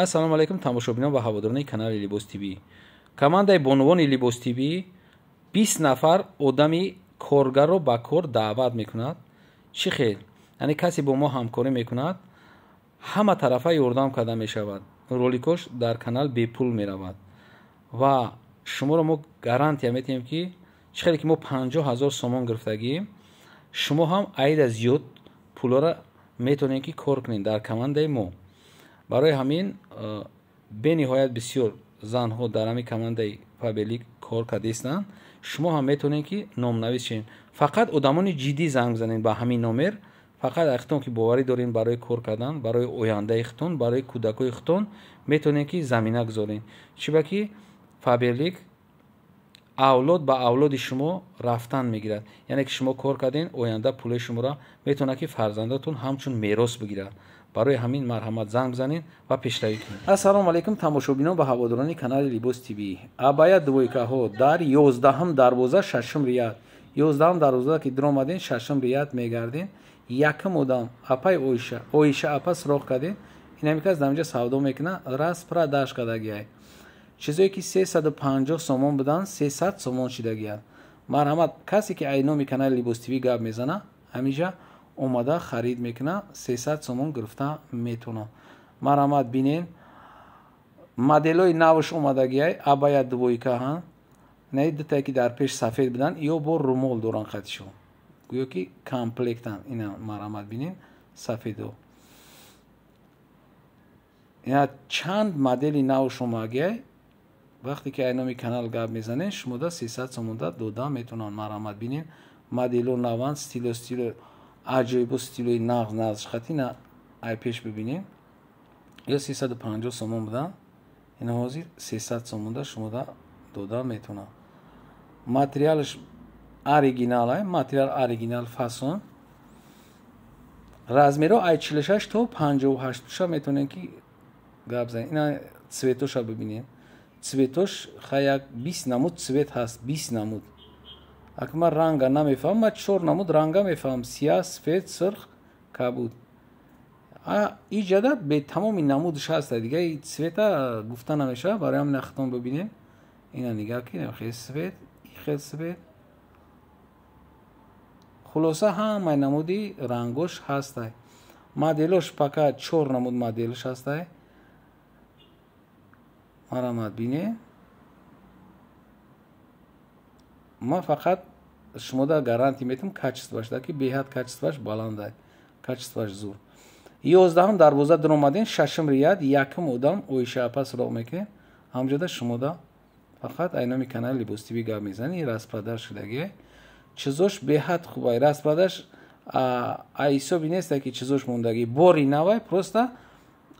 Ассалому алайкум тамошобинон ва ҳаводорони канали Либос ТВ. Командаи бонувони Либос ТВ 20 нафар одами коргарро ба кор даъват мекунад. Чӣ хел? Яъне касе бо мо ҳамкорӣ мекунад, ҳама тарафа ёрдам карда мешавад. Роликош дар канал бепул меравад. Ва шуморо мо гарантия метиҳем, ки чӣ хеле ки мо 50 000 сомон гирифтагием, шумо ҳам айда зиёд пулоро метавонед ки кор кунед дар командаи мо. Барои ҳамин бениҳоят бисёр занҳо дар ҳамин командаи Фаберлик кор кардаистанд. Шумо ҳам метавонед ки номнавис шавед. Фақат одамони ҷиддӣ занг бизанед ба ҳамин номер. Фақат ахтон ки боварӣ дорем барои кор кардан, барои ояндаи худтон, барои кӯдакои худтон метавонед ки замина гузоред. Чиба ки Фаберлик авлод ба авлоди шумо рафтан мегирад. Яъне ки шумо кор кардем, оянда пулои шуморо метавонад ки фарзандатон ҳамчун мерос бигирад. Барои ҳамин марҳамат занг бизанед ва пешравӣ кунед. Ассалому алайкум тамошобинон ва ҳаводорони канали Либос ТВ. Абая двойкаҳо дар 11-м дарвоза 6-м рияд. 11-м дарвоза ки даромаден 6-м рияд мегарден. Якм одам апай Оиша, Оиша апа суроғ карден. Инами кас дар инҷа савдо мекунад, распродаж кардагиай. Чизое ки 350 сомон буданд, 300 сомон шидагианд. Марҳамат касе ки ай номи канали Либос ТВ гап мезана, ҳаминҷа омада харид мекунад, 300 сомон гирифта метавонад. Марҳамат бинен, моделҳои навш омадагиай, абая двойка ҳа. Не дутае ки дар пеш сафед буданд, ё бо румол доранд қатишон. Гӯё ки комплектанд. Ина марҳамат бинен, сафедо. Ина чанд модели навш омадагиай. Вақте ки ай номи канал гап мезанед, шумода 300 сомонда дода метавонанд. Марҳамат бинен, моделҳо наванд, стило стило аҷоибо стилои нағз нағз хати на ай пеш бибинем. Ё 350 сомон буданд, ина ҳозир 300 сомонда шумода дода метавонанд. Материалаш оригинал ай, материал оригинал фасон. Размеро ай 46 то 58 пуша метавонем ки гап занем. Ина цветоша бибинем. Цветош хаяк 20 намуд цвет ҳаст, 20 намуд. Ака ман ранга намефаҳмам, ман 4 намуд ранга мефаҳмам: сиёҳ, сафед, сурх, кабуд. Иҷада бе тамоми намудш ҳаст, дига и цвета гуфта намешавад. Барои ҳамин хитон бибинем. Ина нигаҳ кунем, хел сафед, хел сафед. Хулоса ҳамаи намуди рангош ҳастай. Моделош пока 4 намуд моделш ҳастай. Марҳамат бинем. Ман фақат шумода гарантия метам качествош, ки беҳад качествош баланд, качествош зур. 11-м дарвоза даромаден, 6-м рияд, якм одам Оиша апа суроғ мекунед. Ҳамҷода шумода фақат ай номи канали Либос ТВ гап мезанед, распродаж шудагие. Чизош беҳад хубай, распродаж ай ҳисоби нест ки чизош мондагӣ, бори навай, просто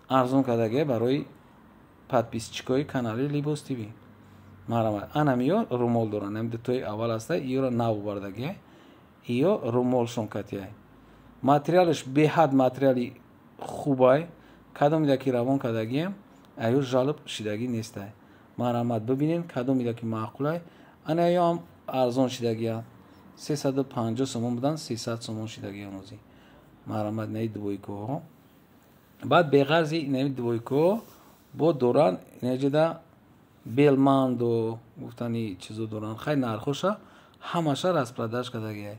арзон кардагие барои подписчикои канали Либос ТВ. Марҳамат, анам ё румол доранд, ҳам дутои аввал аста, иёро нав овардагие, иё румолшон катияй. Материалаш беҳад материали хубай, кадомида ки равон кардагием, аё жалоб шидагӣ нестай. Марҳамат бибинем кадомида ки маъқулай. Ана ё ҳам арзон шидагия, 350 сомон буданд, 300 сомон шидагия ҳозир. Марҳамат наи двойкаҳо. Баъд беғарзи наи двойкаҳо бо доранд инаҷода белмандо гуфтани чизо доранд. Хай нархоша ҳамаша распродаж кардагиай.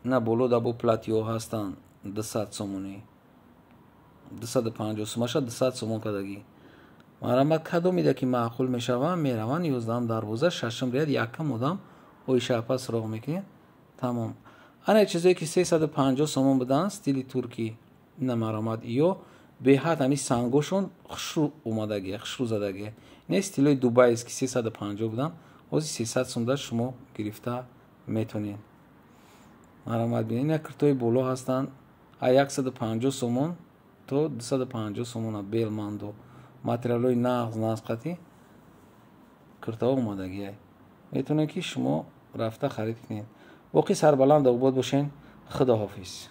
На боло да бо платиҳо ҳастанд 200 сомонӣ, 250 сомаша 200 сомон кардагӣ. Марҳамат кадомида ки маъқул мешаванд, мераванд 11-м дарвоза 6-м рияд, якм одам Оиша апа суроғ мекунед. Тамом. Ана чизое ки 350 сомон буданд, стили туркӣ. Ина марҳамат, ё беҳад ҳамин сангошон хушрӯ омадагия, хушрӯ задагия. Не стилои дубайс ки 350 буданд, ҳозир 300 сомда шумо гирифта метонед. Марҳамат бинед, ина киртои боло ҳастанд, аз 150 сомон то 250 сомона белмандо. Материалҳои нағз нағз қатӣ киртаҳо омадагия. Метавонед ки шумо рафта харид кунед. Боқӣ сарбаланд обод бошед. Худоҳофиз.